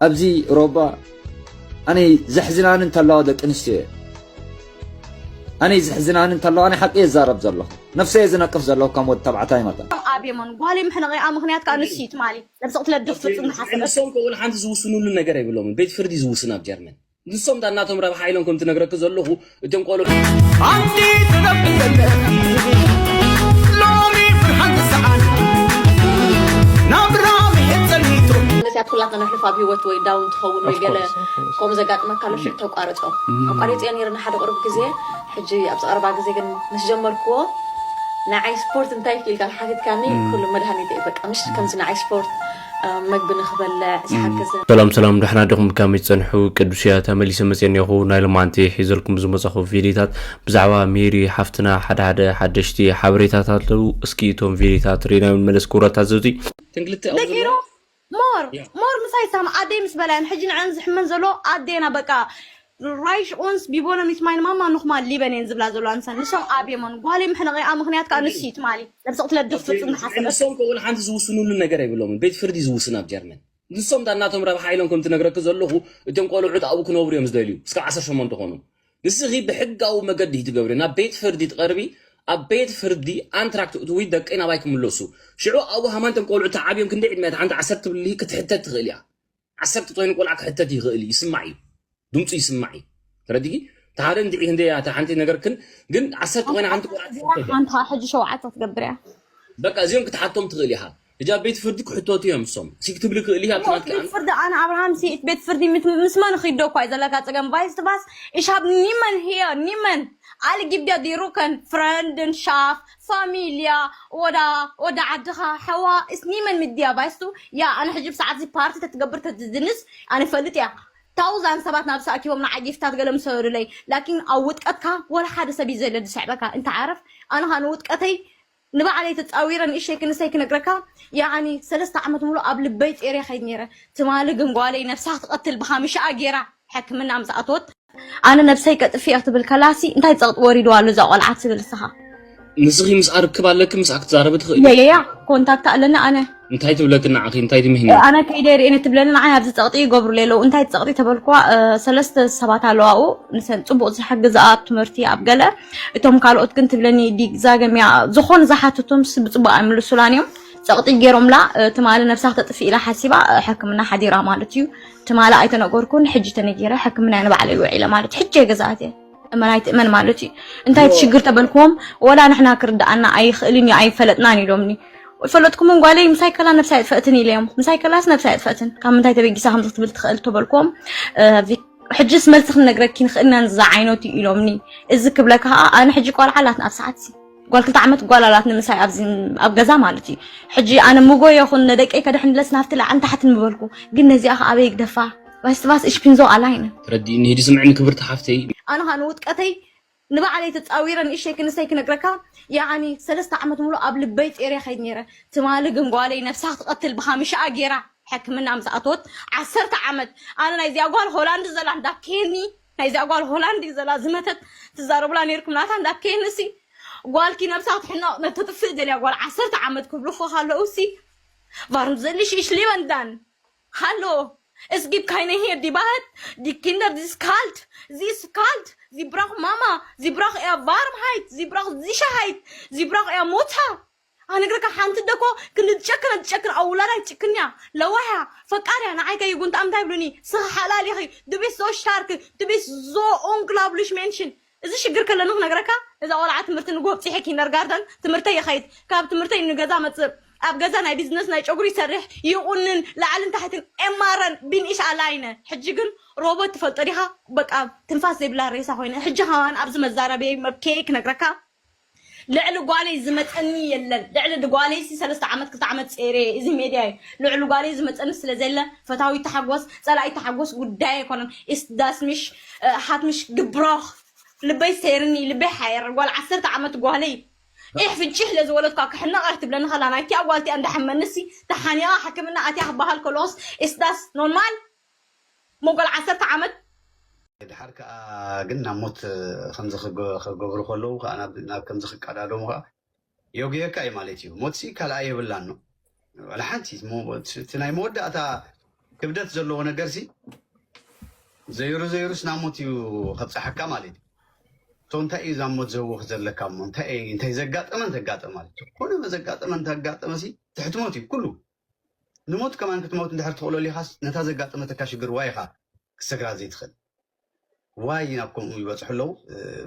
ኣብዚ ሮባ ኣነ ዘሕዝናኒ እንተለዋ ደቂ ኣንስትዮ እየ። ኣነ ዘሕዝናኒ እንተለዋ ኣነ ሓቂ እየ ዝዛረብ ዘለኹ። ነፍሰይ እየ ዝነቅፍ ዘለኹ ከም ወዲ ተባዕታይ መጠን። ኣብየሞን ጓል ምሕነቐኣ ምኽንያት ከዓ ንሱ እዩ ትማሊ ነብሰ ክትለድፍ ፍጹም ዝሓሰበት። ንሶም ከውን ሓንቲ ዝውስኑሉ ነገር የብሎምን። ቤት ፍርዲ ዝውስን ኣብ ጀርመን። ንሶም እታ እናቶም ረብሓ ኢሎም ከም ትነግረኪ ዘለኹ እቶም ቆልዑ ኣንቲ ትነብር ዘለኺ ሎሚ ብርሃን ዝሰኣን ናብራ ምሕጸኒቱ። ነዚኣት ኩላትና ነሕልፋ ኣብ ህይወት ወይ ዳውን ትኸውን ወይ ገለ ከምኡ ዘጋጥመካ ኣሎ ሽዑ ተቋርጾ። ኣቋሪጽዮ ነይረ ንሓደ ቁሩብ ግዜ። ሕጂ ኣብዚ ቀረባ ግዜ ግን ምስ ጀመርክዎ ንዓይ ስፖርት እንታይ ኢልካ ሓቲትካኒ ኩሉ መድሃኒት እዩ። በቃ ምሽ ከምዚ ንዓይ ስፖርት መግቢ ንኽበልዕ ዝሓግዝ። ሰላም ሰላም፣ ደሕና ዲኹም? ብከመይ ትጸንሑ? ቅዱስ እያ ተመሊሰ መጽኤ እኒኹ። ናይ ሎማንቲ ሒዘልኩም ዝመጻኹ ቪዲዮታት ብዛዕባ ሜሪ ሓፍትና ሓደ ሓደ ሓደሽቲ ሓበሬታት ኣለዉ። እስኪ እቶም ቪዲዮታት ርኢና ንመለስ። ክቡራት ታዘብቲ፣ ትንግልተ ደቂሮ ሞር ያ። ሞር ምሳይ ሳም ኣደይ ምስ በላያን ሕጂ ንዐን ዝሕመን ዘሎ ኣዴና በቃ ራይሽ ኡንስ ቢቦነ ሚት ማይን ማማ ንኹማ ሊበን እየን ዝብላ ዘለዋ ንሰን ንሶም ኣብየሞን ጓል ምሕነቐኣ ምኽንያት ከዓ ንሱ እዩ ትማሊ ነብሰ ክትለድፍ ፍጹም ዝሓሰበት። ንሶም ከውን ሓንቲ ዝውስኑሉ ነገር የብሎምን። ቤት ፍርዲ ዝውስን ኣብ ጀርመን። ንሶም እታ እናቶም ረብሓ ኢሎም ከም ትነግረኪ ዘለኹ እቶም ቆልዑት ኣብኡ ክነብሩ እዮም ዝደልዩ እስካብ ዓሰርተ ሸሞንተ ኮኑ። ንስኺ ብሕጋዊ መገዲ ትገብሪ ናብ ቤት ፍርዲ ትቐርቢ። ኣብ ቤት ፍርዲ ኣንትራክት እትዊ ደቀይ ናባይ ክምለሱ። ሽዑ ኣብኡ ሃማንቶም ቆልዑ ተዓብዮም ክንደይ ዕድመ እታ ሓንቲ ዓሰርተ ትብልሂ ክትሕተት ትኽእል እያ። ዓሰርተ ኮይኑ ቆልዓ ክሕተት ይኽእል እዩ፣ ይስማዕ እዩ። ድምፁ ይስማዕ እዩ። ተረዲጊ? እቲ ሓደ እንድዒ ክንደይ እያ እታ ሓንቲ ነገር ክን ግን ዓሰርተ ኮይና ሓንቲ ቆልዓ ትሕተት እያ። ሓንቲ ከዓ ሕጂ ሸውዓተ ክትገብር እያ። በቃ እዚኦም ክትሓቶም ትኽእል ኢኻ። ሕጂ ኣብ ቤት ፍርዲ ክሕተቱ እዮም እሶም። ሲ ክትብሊ ክእል ኢኻ ትናትካ ቤት ፍርዲ ኣነ ኣብርሃም ሲ ቤት ፍርዲ ምስ መን ኺዶ እኳ እዩ ዘለካ ፀገም ቫይስ ትባስ ኢሻብ ኒመን ሂዮ ኒመን ኣሊ ጊብድያ ዲሩከን ፍረንድን ሻፍ ፋሚልያ ወዳ ወዳ ዓድኻ ሓዋ እስኒመን ምድያ ባይስቱ ያ ኣነ ሕጂ ብሰዓት እዚ ፓርቲ ተትገብር ተትድንስ ኣነ ፈልጥ እያ ታውዛን ሰባት ናብ ሰኣኪቦም ንዓይ ጊፍታት ገለ ምሰሉለይ ላኪን ኣብ ውጥቀትካ ወላ ሓደ ሰብ እዩ ዘለ ዝስዕበካ እንተ ዓረፍ ኣነ ኻ ንውጥቀተይ ንባዕለይ ተጻዊረ ንእሽተይ ክንሰይ ክነግረካ ያኒ ሰለስተ ዓመት ሙሉ ኣብ ልበይ ጼርያ ከይድ ነይረ ትማሊ ግን ጓለይ ነብሳ ክትቀትል ብሃምሻኣ ጌራ ሕክምና ምስ ኣተወት ኣነ ነብሰይ ከጥፍእ እየ ክትብል ከላሲ እንታይ ጸቕጢ ወሪድዋ ኣሎ እዛ ቆልዓ ትብል እስኻ ንስኺ ምስኣ ርክብ ኣለኪ ምስኣ ክትዛረቢ ትኽእሊ የየያ ኮንታክት ኣለኒ ኣነ እንታይ ትብለኪ ንዓኺ እንታይ ትምህኒ ኣነ ከይደ ርእኒ ትብለኒ ንዓይ ኣብዚ ጸቕጢ ይገብሩለይ ኣለዉ እንታይ ጸቕጢ ተበልክዋ ሰለስተ ሰባት ኣለዋኡ ንሰን ጽቡቕ ዝሕግዝኣ ኣብ ትምህርቲ ኣብ ገለ እቶም ካልኦት ግን ትብለኒ ዲግዛ ገምያ ዝኾነ ዝሓተቶም ብጽቡቕ ኣይምልሱላን እዮም ጸቕጢ ገይሮምላ ትማሊ ነብሳ ክተጥፍእ ኢላ ሓሲባ ሕክምና ሓዲራ ማለት እዩ ትማሊ ኣይተነገርኩን ሕጂ ተነጊረ ሕክምና ንባዕለይ ውዒለ ማለት ሕጂ ገዛኣት እየ እመን ኣይትእመን ማለት እዩ እንታይ ትሽግር ተበልክዎም ወላ ንሕና ክርድኣና ኣይኽእልን እዩ ኣይፈለጥናን ኢሎምኒ ፈለጥኩምን ጓለይ ምሳይ ከላ ነብሳ የጥፈእትን ኢለዮም ምሳይ ከላስ ነብሳ የጥፈእትን ካብ ምንታይ ተበጊሳ ከምዚ ክትብል ትኽእል ተበልክዎም ሕጅስ መልሲ ክንነግረኪ ንኽእልና ንዛ ዓይነቱ ኢሎምኒ እዚ ክብለካ ከዓ ኣነ ሕጂ ቆልዓ ኣላትና ኣብ ሰዓት ጓል ክልተ ዓመት ጓል ኣላትኒ ምሳይ ኣብ ገዛ ማለት እዩ ሕጂ ኣነ ምጎ የኹን ነደቀይ ከድሕንለስ ናብቲ ላዕን ታሕትን ምበልኩ ግን ነዚኣ ከዓ ኣበይ ግደፋ ባስትባስ እሽፒንዞ ኣላይነ ተረዲእኒ ሂዲ ስምዕኒ ክብርቲ ሓፍተይ ኣነ ከዓ ንውጥቀተይ ንባዕለይ ተጻዊረ ንእሽተይ ክንሰይ ክነግረካ ያኒ ሰለስተ ዓመት ሙሉ ኣብ ልበይ ጼርያ ከይድ ነይረ ትማሊ ግን ጓለይ ነብሳ ክትቀትል ብሃምሻኣ ጌራ ሕክምና ምስ ኣተወት ዓሰርተ ዓመት ኣነ ናይዚኣ ጓል ሆላንድ ዘላ እንዳኬኒ ናይዚኣ ጓል ሆላንድ ዘላ ዝመተት ትዛረቡላ ነይርኩም ናታ እንዳኬኒ ሲ ጓልኪ ነብሳ ክትሕነቕ ነተጥፍእ ደልያ ጓል ዓሰርተ ዓመት ክብሉኹ ከለዉ ሲ Warum soll ich lieber dann? Hallo, es gibt keine hier, die Wahrheit, die Kinder, die ist kalt, sie ist kalt, sie braucht Mama, sie braucht ihre Warmheit, sie braucht Sicherheit, sie braucht ihre Mutter. ኣነግረካ ሓንቲ ደኮ ክንዲ ትጨክነ ትጨክን ኣብ ውላዳ ትጭክንያ ለዋያ ፈቃርያ ንዓይ ከይጉንጣ እንታይ ይብሉኒ ስኺ ሓላል ኢኺ ድቤት ዞ ሻርክ ድቤት ዞ ኦንግላብሊሽ ሜንሽን እዚ ሽግር ከለኒ ክነግረካ እዛ ቆልዓ ትምህርቲ ንጎ ኣብፂሐ ኪንደርጋርደን ትምህርተይ ይኸይድ ካብ ትምህርተይ ንገዛ መፅእ ኣብ ገዛ ናይ ቢዝነስ ናይ ጨጉሪ ይሰርሕ ይቑንን ላዕልን ታሕትን ኤማረን ቢንኢሽ ኣላይነ ሕጂ ግን ሮቦት ትፈልጦ ዲኻ በቃ ትንፋስ ዘይብላ ሬሳ ኮይነ ሕጂ ከማን ኣብዚ መዛረበይ መብኬ ክነግረካ ልዕሊ ጓለይ ዝመፀኒ የለን ልዕሊ ጓለይ ሲ ሰለስተ ዓመት ክልተ ዓመት ፀይረ እዚ ሜድያ እዩ ልዕሊ ጓለይ ዝመፀኒ ስለ ዘለ ፈታዊት ተሓጎስ ፀላኢት ተሓጎስ ጉዳይ ኣይኮነን ኢስ ዳስ ምሽ ሃት ምሽ ግብሮኽ ልበይ ሰይርኒ ልበይ ሓየር ጓል ዓሰርተ ዓመት ጓለይ ኢሕ ፍንጭሕ ለዝወለድኳ ክሕነቕ ትብለኒ ከላ ናይቲኣ ጓልቲኣ እንዳሓመንሲ ተሓኒቓ ሕክምና ኣትያ ክበሃል ከለዎስ ኢስ ዳስ ኖርማል ሞጎል ዓሰርተ ዓመት ድሓር ከዓ ግን ናብ ሞት ከምዚ ክገብሩ ከለዉ ከዓ ናብ ከምዚ ክቀዳደሙ ከዓ የጉየካ እዩ ማለት እዩ ሞትሲ ካልኣ የብላን ነው ዋላ ሓንቲ እቲ ናይ መወዳእታ ክብደት ዘለዎ ነገር ሲ ዘይሩ ዘይሩስ ናብ ሞት እዩ ከብፅሓካ ማለት እዩ። ቶ እንታይ እዩ ዛብ ሞት ዘህወኽ ዘለካ እሞ እንታይ እንታይ ዘጋጠመ እንተጋጠመ ማለት እዩ። ኮነ ዘጋጠመ እንተጋጠመ ሲ ትሕቲ ሞት እዩ ኩሉ። ንሞት ከማን ክትሞት እንድሕር ትኽእሎ ሊኻስ ነታ ዘጋጠመተካ ሽግር ዋይኻ ክሰግራ ዘይትኽእል ዋይ ናብ ከምኡ ይበፅሑ ኣለዉ።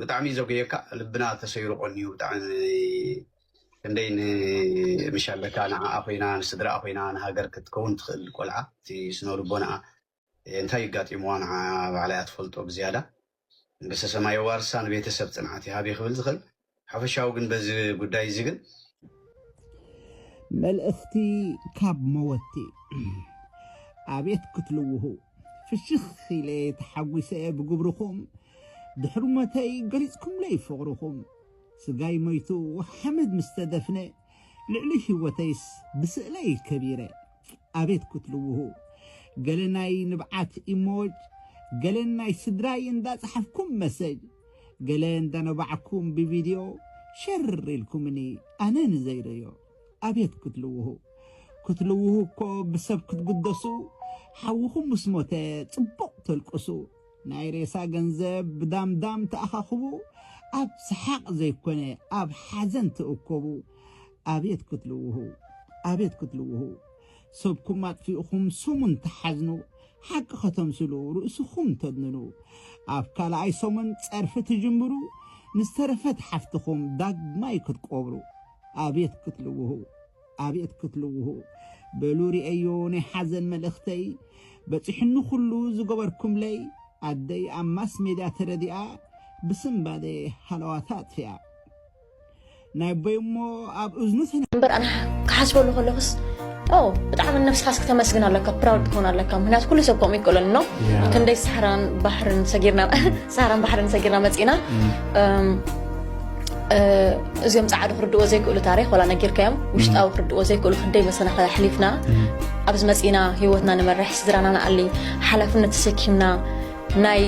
ብጣዕሚ ዘጎየካ ልብና ተሰይሩ ቆንዩ ብጣዕሚ ክንደይ ንምሻለካ ንዓኣ ኮይና ንስድራኣ ኮይና ንሃገር ክትከውን ትኽእል ቆልዓ እቲ ስነ ልቦናኣ እንታይ ይጋጢምዋ ንዓ ባዕላ እያ ትፈልጦ ብዝያዳ። ንግስተ ሰማይ የዋርሳ ንቤተሰብ ፅንዓት ይሃብ ክብል ዝኽእል ሓፈሻዊ ግን በዚ ጉዳይ እዚ ግን መልእኽቲ ካብ መወቲ ኣቤት ክትልውሁ ፍሽኽ ኢለ ተሓጒሰ ብግብርኹም ድሕሪ ሞተይ ገሊጽኩምለይ ፍቕርኹም ስጋይ ሞይቱ ሓመድ ምስ ተደፍነ ልዕሊ ህይወተይስ ብስእለይ ከቢረ ኣቤት ክትልውሁ ገለ ናይ ንብዓት ኢሞጅ ገለን ናይ ስድራይ እንዳጸሓፍኩም መሰጅ ገለ እንዳነባዕኩም ብቪድዮ ሸር ኢልኩምኒ ኣነ ንዘይረዮ ኣቤት ክትልውሁ ክትልውሁ እኮ ብሰብ ክትግደሱ ሓውኹም ምስ ሞተ ጽቡቕ ተልቅሱ ናይ ሬሳ ገንዘብ ብዳምዳም ተኣኻኽቡ ኣብ ሰሓቕ ዘይኮነ ኣብ ሓዘን ትእከቡ ኣቤት ክትልውሁ ኣቤት ክትልውሁ ሰብኩም ኣጥፊእኹም ሰሙን ትሓዝኑ ሓቂ ከተምስሉ ርእስኹም ተድንኑ ኣብ ካልኣይ ሰሙን ጸርፊ ትጅምሩ ንዝተረፈት ሓፍትኹም ዳግማይ ክትቆብሩ ኣቤት ክትልውሁ ኣቤት ክትልውሁ በሉ ርኤዮ ናይ ሓዘን መልእኽተይ በፂሕኒ ኩሉ ዝገበርኩምለይ ኣደይ ኣብ ማስ ሜድያ ተረዲኣ ብስንባደ ሃለዋታ ኣጥፊኣ ናይ ኣቦይ እሞ ኣብ እዝኑ ተነ እምበር ኣነ ክሓስበሉ ከለኹስ ኦ ብጣዕሚ ነብስኻስ ክተመስግን ኣለካ ፕራውድ ክኾን ኣለካ ምክንያቱ ኩሉ ሰብ ከምኡ ይክእለኒ ነው ክንደይ ሳሕራን ባሕርን ሰጊርና ሳሕራን ባሕርን ሰጊርና መፂና እዚኦም ፃዕዱ ክርድዎ ዘይክእሉ ታሪክ ወላ ነጊርካዮም ውሽጣዊ ክርድዎ ዘይክእሉ ክንደይ መሰናኸል ኣሕሊፍና ኣብዚ መፂና ህይወትና ንመርሕ ስድራና ንኣሊ ሓላፍነት ተሰኪምና ናይ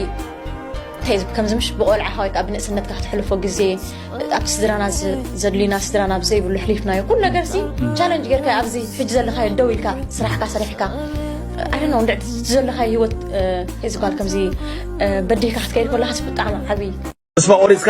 እንታይ እዩ ከምዚ ምሽ ብቆልዓኻ ወይ ከዓ ብንእስነትካ ክትሕልፎ ግዜ ኣብቲ ስድራና ዘድልዩና ስድራና ብዘይብሉ ኣሕሊፍናዮ ኩሉ ነገር ሲ ቻለንጅ ጌርካ ኣብዚ ሕጂ ዘለካዮ ደው ኢልካ ስራሕካ ሰሪሕካ ኣይ ኖ እንድዕ ዘለካዮ ህይወት ዝበሃል ከምዚ በዲህካ ክትከይድ ከለካስ ብጣዕሚ ዓብዪ ተስፋ ቆሪፅካ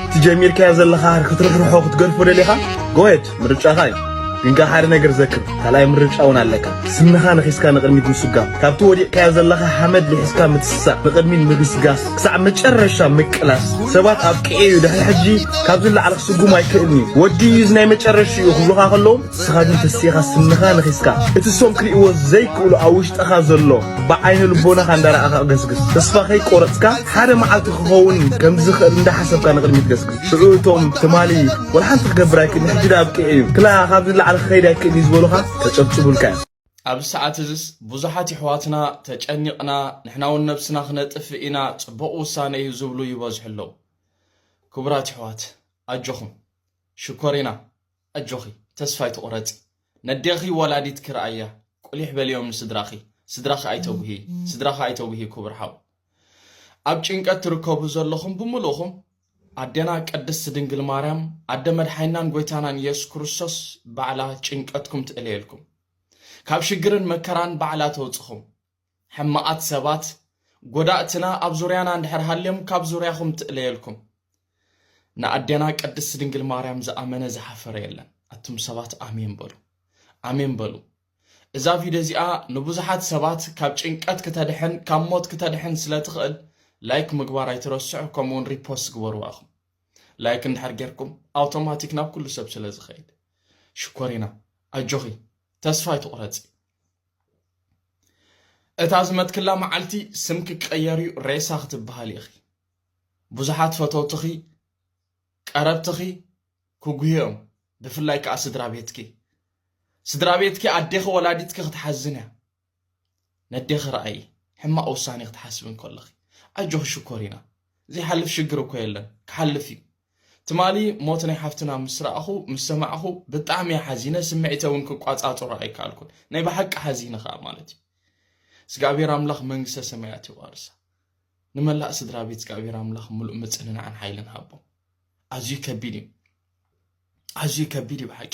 እቲ ጀሚርካዮ ዘለኻ ክትርሕርሖ ክትገድፎ ደሊኻ ጎየድ ምርጫኻ እዩ ግን ከኣ ሓደ ነገር ዘክር ካልኣይ ምርጫ እውን ኣለካ ስንኻ ነኺስካ ንቕድሚት ምስጋም ካብቲ ወዲቕካዮ ዘለኻ ሓመድ ልሒስካ ምትስሳእ ንቕድሚት ምግስጋስ ክሳዕ መጨረሻ ምቅላስ ሰባት ኣብቂዑ እዩ ድሕሪ ሕጂ ካብዚ ንላዕሊ ክስጉም ኣይክእልን እዩ ወዲ እዩ እዚ ናይ መጨረሽኡ ክብሉኻ ከለዉ ንስኻ ግን ተሲኻ ስንኻ ነኺስካ እቲ ሶም ክርእይዎ ዘይክእሉ ኣብ ውሽጥኻ ዘሎ ብዓይኒ ልቦናኻ እንዳረኣኻ ገስግስ። ተስፋ ከይቆረጽካ ሓደ መዓልቲ ክኸውን ከም ዝኽእል እንዳሓሰብካ ንቕድሚት ገስግስ። ሽዑ እቶም ትማሊ ወላ ሓንቲ ክገብር ኣይክእልን ሕጂ ደኣ ኣብቂዑ እዩ። ክላ ካብዚ ንላዕሊ ክኸይድ ኣይክእልን እዩ ዝበሉኻ ከጨብጭቡልካ እዮም። ኣብዚ ሰዓት እዝስ ብዙሓት የሕዋትና ተጨኒቕና ንሕና እውን ነብስና ክነጥፍእ ኢና ጽቡቕ ውሳነ እዩ ዝብሉ ይበዝሑ ኣለዉ። ክቡራት የሕዋት ኣጆኹም ሽኮሪና ኣጆኺ ተስፋ ኣይትቑረጺ ነዴኺ ወላዲትኪ ረኣያ ቁሊሕ በልዮም ንስድራኺ ስድራኺ ኣይተጉሂ ስድራኺ ኣይተጉሂ ክቡር ሓው ኣብ ጭንቀት ትርከቡ ዘለኹም ብምልእኹም ኣዴና ቅድስት ድንግል ማርያም ኣደ መድሓኒናን ጎይታናን ኢየሱስ ክርስቶስ ባዕላ ጭንቀትኩም ትእለየልኩም ካብ ሽግርን መከራን ባዕላ ተውፅኹም ሕማቓት ሰባት ጎዳእትና ኣብ ዙርያና እንድሕር ሃልዮም ካብ ዙርያኹም ትእለየልኩም ንኣዴና ቅድስት ድንግል ማርያም ዝኣመነ ዝሓፈረ የለን ኣቱም ሰባት ኣሜን በሉ ኣሜን በሉ እዛ ቪድዮ እዚኣ ንብዙሓት ሰባት ካብ ጭንቀት ክተድሕን ካብ ሞት ክተድሕን ስለ ትኽእል ላይክ ምግባር ኣይትረስዑ ከምኡውን ሪፖስት ግበርዋ ኢኹም ላይክ እንድሕር ጌርኩም ኣውቶማቲክ ናብ ኩሉ ሰብ ስለ ዝኸይድ ሽኮሪና ኣጆኺ ተስፋ ኣይትቑረፂ እታ ዝመትክላ መዓልቲ ስምኪ ክቐየር እዩ ሬሳ ክትበሃሊ ኢኺ ብዙሓት ፈተውትኺ ቀረብትኺ ክጉህዮም ብፍላይ ከዓ ስድራ ቤትኪ ስድራ ቤትኪ ኣዴኺ ወላዲትኪ ክትሓዝን እያ ነዴኺ ረኣዪ ሕማቕ ውሳኔ ክትሓስቢ እንከለኺ ኣጆኺ ሽኮሪና ዘይሓልፍ ሽግር እኮ የለን ክሓልፍ እዩ ትማሊ ሞት ናይ ሓፍትና ምስ ረኣኹ ምስ ሰማዕኹ ብጣዕሚ እየ ሓዚነ ስምዒተ እውን ክቋፃፀሮ ኣይከኣልኩን ናይ ብሓቂ ሓዚነ ከዓ ማለት እዩ እግዚኣብሔር ኣምላኽ መንግስተ ሰማያት የዋርሳ ንመላእ ስድራ ቤት እግዚኣብሔር ኣምላኽ ምሉእ ምፅንናዕን ሓይልን ሃቦም ኣዝዩ ከቢድ እዩ ኣዝዩ ከቢድ እዩ ብሓቂ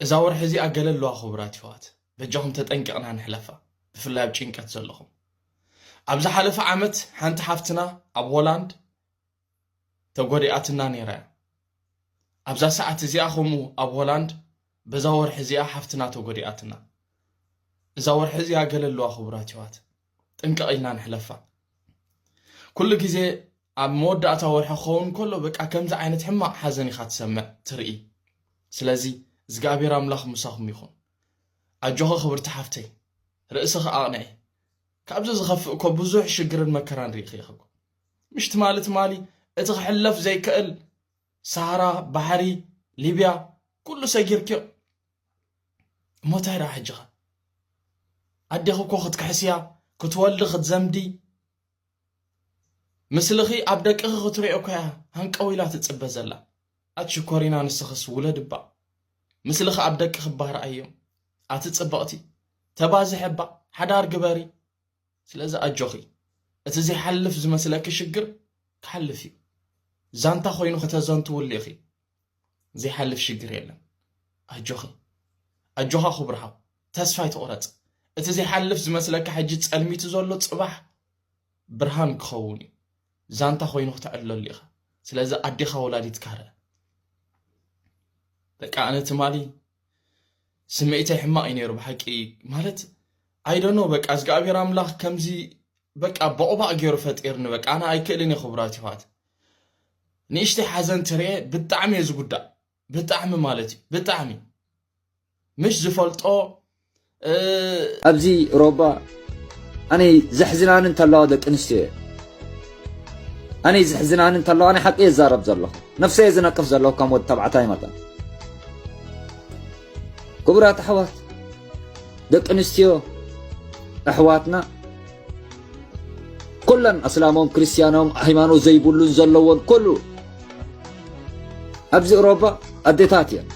እዛ ወርሒ እዚኣ ገለ ኣለዋ ክቡራት ይህዋት በጃኹም ተጠንቂቕና ንሕለፋ ብፍላይ ኣብ ጭንቀት ዘለኹም። ኣብ ዝሓለፈ ዓመት ሓንቲ ሓፍትና ኣብ ሆላንድ ተጎዲኣትና ነይራ እያ። ኣብዛ ሰዓት እዚኣ ከምኡ ኣብ ሆላንድ በዛ ወርሒ እዚኣ ሓፍትና ተጎዲኣትና። እዛ ወርሒ እዚኣ ገለ ኣለዋ ክቡራት ኣሕዋት፣ ጥንቅቕ ኢልና ንሕለፋ። ኩሉ ግዜ ኣብ መወዳእታ ወርሒ ክኸውን ከሎ በቃ ከምዚ ዓይነት ሕማቕ ሓዘን ኢኻ ትሰምዕ ትርኢ። ስለዚ እግዚኣብሔር ኣምላኽ ምሳኹም ይኹን። ኣጆኺ ክብርቲ ሓፍተይ፣ ርእስኺ ኣቕንዒ። ካብዚ ዝኸፍእ እኮ ብዙሕ ሽግርን መከራን ርኢኺ ኢኺ እኮ። ምሽ ትማሊ ትማሊ እቲ ክሕለፍ ዘይክእል ሰሃራ፣ ባሕሪ፣ ሊብያ፣ ኩሉ ሰጊርክዮ። እሞ እንታይ ደኣ ሕጂ ኸ? ኣዴኺ እኮ ክትክሕስያ፣ ክትወልዲ፣ ክትዘምዲ፣ ምስልኺ ኣብ ደቅኺ ክትሪኦ እኮ እያ ሃንቀው ኢላ ትጽበ ዘላ። ኣቲ ሽኮሪና ንስኽስ ውለዲ እባ። ምስልኺ ኣብ ደቅኺ እባ ረኣዮም። ኣቲ ጽብቕቲ፣ ተባዝሒ እባ፣ ሓዳር ግበሪ። ስለዚ ኣጆኺ፣ እቲ ዘይሓልፍ ዝመስለኪ ሽግር ክሓልፍ እዩ። ዛንታ ኮይኑ ከተዘንትውሉ ኢኺ። ዘይሓልፍ ሽግር የለን። ኣጆኺ፣ ኣጆኻ ክቡር ሓው፣ ተስፋ ኣይትቑረጽ። እቲ ዘይሓልፍ ዝመስለካ ሕጂ ጸልሚቱ ዘሎ ጽባሕ ብርሃን ክኸውን እዩ። ዛንታ ኮይኑ ክተዕልለሉ ኢኻ። ስለዚ ኣዴኻ ወላዲትካ ርኣ። በቃ ኣነ ትማሊ ስምዒተይ ሕማቕ እዩ ነይሩ ብሓቂ። ማለት I don't know፣ በቃ እግዚኣብሔር ኣምላኽ ከምዚ በቃ ቦቕባቕ ገይሩ ፈጢርኒ። በቃ ኣነ ኣይክእልን እየ ክቡራት ኣሕዋት። ንእሽተይ ሓዘን ትርኤ ብጣዕሚ እየ ዝጉዳእ። ብጣዕሚ ማለት እዩ፣ ብጣዕሚ። ምሽ ዝፈልጦ፣ እ፣ ኣብዚ ሮባ ኣነ ዘሕዝናኒ እንተለዋ ደቂ ኣንስትዮ እየ። ኣነ ዘሕዝናኒ እንተለዋ ኣነ ሓቂ እየ ዝዛረብ ዘለኹ። ነፍሰይ እየ ዝነቅፍ ዘለኹ ከም ወዲ ተባዕታይ መጠን። ክቡራት ኣሕዋት፣ ደቂ ኣንስትዮ ኣሕዋትና ኩለን ኣስላሞም ክርስትያኖም ሃይማኖት ዘይብሉን ዘለዎን ኩሉ ኣብዚ ኤውሮጳ ኣዴታት እየን።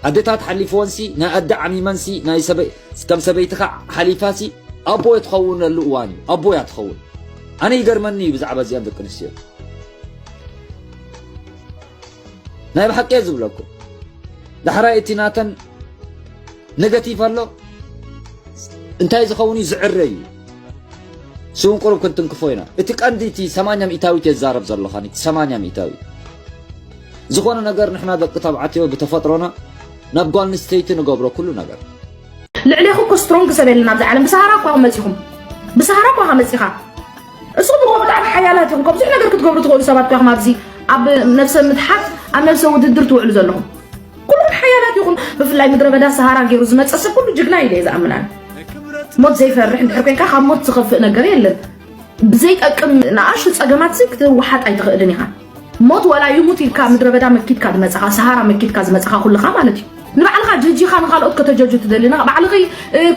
ኣዴታት ሓሊፍወንሲ ናይ ኣደ ዓሚመንሲ ናይ ሰበይ ከም ሰበይትኻ ሓሊፋሲ ኣቦ እየ ትኸውነሉ እዋን እዩ። ኣቦ እያ ትኸውን። ኣነ ይገርመኒ እዩ ብዛዕባ እዚኣን ደቂ ኣንስትዮ። ናይ ብሓቂ እየ ዝብለኩም። ዳሕራይ እቲ ናተን ኔጋቲቭ ኣሎ እንታይ ዝኸውን እዩ ዝዕረ እዩ። ስውን ቁሩብ ክንትንክፎ ኢና። እቲ ቀንዲ እቲ ሰማንያ ሚእታዊት እየ ዝዛረብ ዘለኹ፣ እቲ ሰማንያ ሚእታዊት። ዝኾነ ነገር ንሕና ደቂ ተባዕትዮ ብተፈጥሮና ናብ ጓል ኣንስተይቲ ንገብሮ ኩሉ ነገር። ልዕሌኹ እኮ ስትሮንግ ሰብ የለን ኣብዚ ዓለም። ብሰሃራ እኳ መፂኹም፣ ብሰሃራ እኳ መፂኻ። እሱ ብሮ ብጣዕሚ ሓያላት ኢኹም። ካብ ብዙሕ ነገር ክትገብሩ ትኽእሉ ሰባት እኳ ኣብዚ ኣብ ነብሰ ምትሓት ኣብ ነብሰ ውድድር ትውዕሉ ዘለኹም። ኩልኹም ሓያላት ኢኹም። ብፍላይ ምድረ በዳ ሰሃራ ገይሩ ዝመፀ ሰብ ኩሉ ጅግና ኢለ እየ ዝኣምን ኣነ። ሞት ዘይፈርሕ እንድሕር ኮይንካ ካብ ሞት ዝኸፍእ ነገር የለን። ብዘይጠቅም ንኣሽቱ ፀገማት ሲ ክትወሓጥ ኣይትኽእልን ኢኻ። ሞት ዋላ ይሙት ኢልካ ምድረ በዳ መኪትካ ዝመፃኻ፣ ሰሃራ መኪትካ ዝመፃኻ ኩልኻ ማለት እዩ። ንባዕልኻ ጀጂኻ ንኻልኦት ከተጀጁ ትደሊ፣ ንኻ ባዕልኺ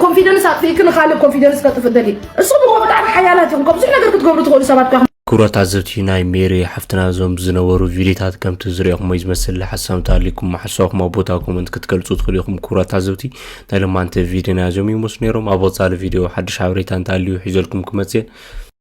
ኮንፊደንስ ኣጥፊእኪ ንኻልእ ኮንፊደንስ ከጥፍእ ደሊ። እሱ ብሮ ብጣዕሚ ሓያላት ኢኹም። ካብ ብዙሕ ነገር ክትገብሩ ትኽእሉ ሰባት እኳ ክቡራት ኣዘብቲ ናይ ሜሪ ሓፍትና እዞም ዝነበሩ ቪዲዮታት ከምቲ ዝሪኦኹሞ እዩ ዝመስል። ሓሳብ እንተሃልዩኩም ሓሳብኩም ኣብ ቦታ ኮመንት ክትገልፁ ትኽእሉ ኢኹም። ክቡራት ኣዘብቲ ናይ ሎማንቲ ቪዲዮና እዞም ይመስሉ ነይሮም። ኣብ ወፃሊ ቪዲዮ ሓድሽ ሓበሬታ እንተሃልዩ ሒዘልኩም ክመፅእ እየ።